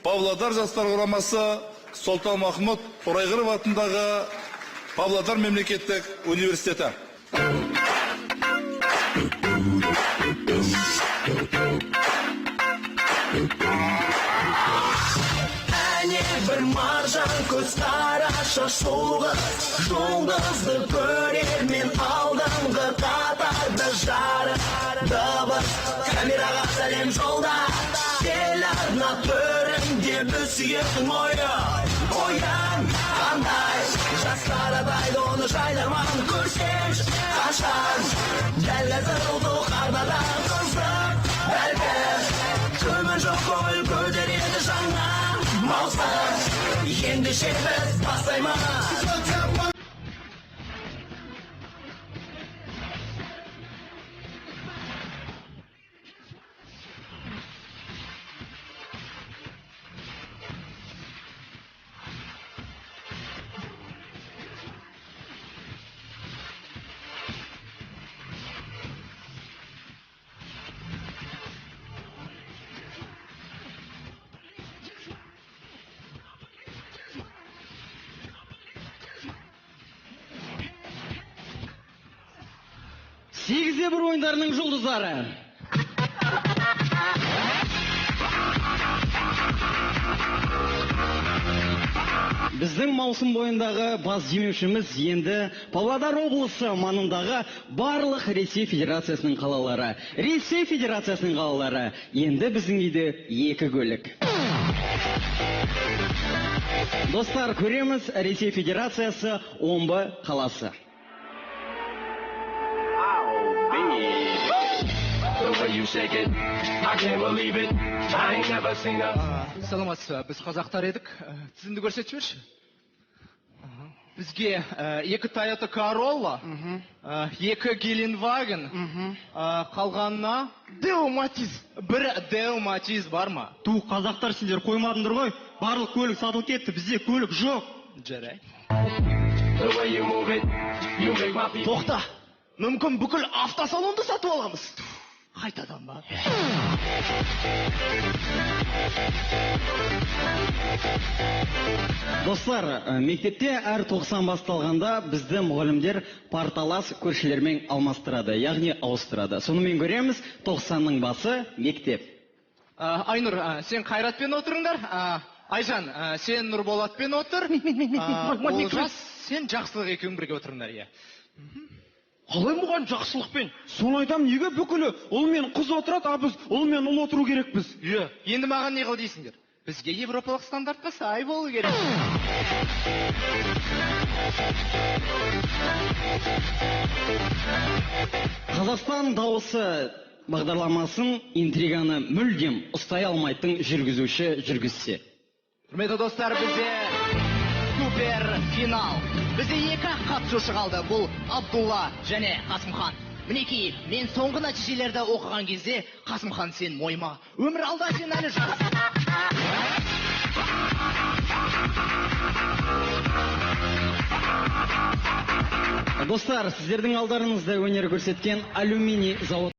Павлодар жастар құрамасы, Сұлтанмахмұт Торайғыров атындағы Павлодар мемлекеттік университеті. Әне бір маржан көз, қараша сұлу, жұлдызды көрермен алдыңғы қатарда. Жарық, дыбыс, камераға сәлем жолда. Телеарна төрінде біз сүйетін ойы оян қандай жастар атайды оны жайдарман. Көрсемші қашан, дәл қазір ұлттық арнада. Қызық, бәлкім, күмән жоқ, көңіл көтереді жаңа маусым. Ендеше біз бастаймыз. 8-1 ойындарының жұлдыздары. Біздің маусым бойындағы бас демеушіміз енді Павлодар облысы маңындағы барлық Ресей Федерациясының қалалары. Ресей Федерациясының қалалары. Енді біздің үйде екі көлік. Достар, көреміз: Ресей Федерациясы, Омбы қаласы. The way you shake it, I can't believe it. I ain't never seen a. Саламатсыз ба? Біз қазақтар едік. Тізімді көрсетіп жіберші. Аха. Бізге екі Тойота Королла, екі Геленваген, қалғанына Део Матиз. бір Део Матиз бар ма? Ту, қазақтар, сендер қоймадыңдар ғой. Барлық көлік сатылып кетті, бізде көлік жоқ. Жарайды. The way you move it, you make my people. Тоқта, мүмкін, бүкіл автосалонды сатып аламыз. Қайтадан ба? Достар, мектепте әр 90 басталғанда бізді мұғалімдер парталас көршілермен алмастырады, яғни ауыстырады. Сонымен көреміз: 90-ның басы, мектеп. Айнұр, сен Қайратпен отырыңдар. Айжан, сен Нұрболатпен отыр. Олжас, сен Жақсылық екеуің бірге отырыңдар, иә. Қалай мұғалім Жақсылықпен? Соны айтамын, неге бүкілі ұл мен қыз отырады, а біз ұл мен ұл отыру керекпіз? Иә. Енді маған не қыл дейсіңдер? Бізге европалық стандартқа сай болу керек. Қазақстан дауысы бағдарламасын интриганы мүлдем ұстай алмайтын жүргізуші жүргізсе. Құрметті достар, бізде супер финал. Бізде екі ақ қатысушы қалды. Бұл Абдулла және Қасымхан. Мінекей, мен соңғы нәтижелерді оқыған кезде, Қасымхан, сен мойыма. Өмір алда, сен әлі жас. Достар, сіздердің алдарыңызда өнер көрсеткен алюминий зауыт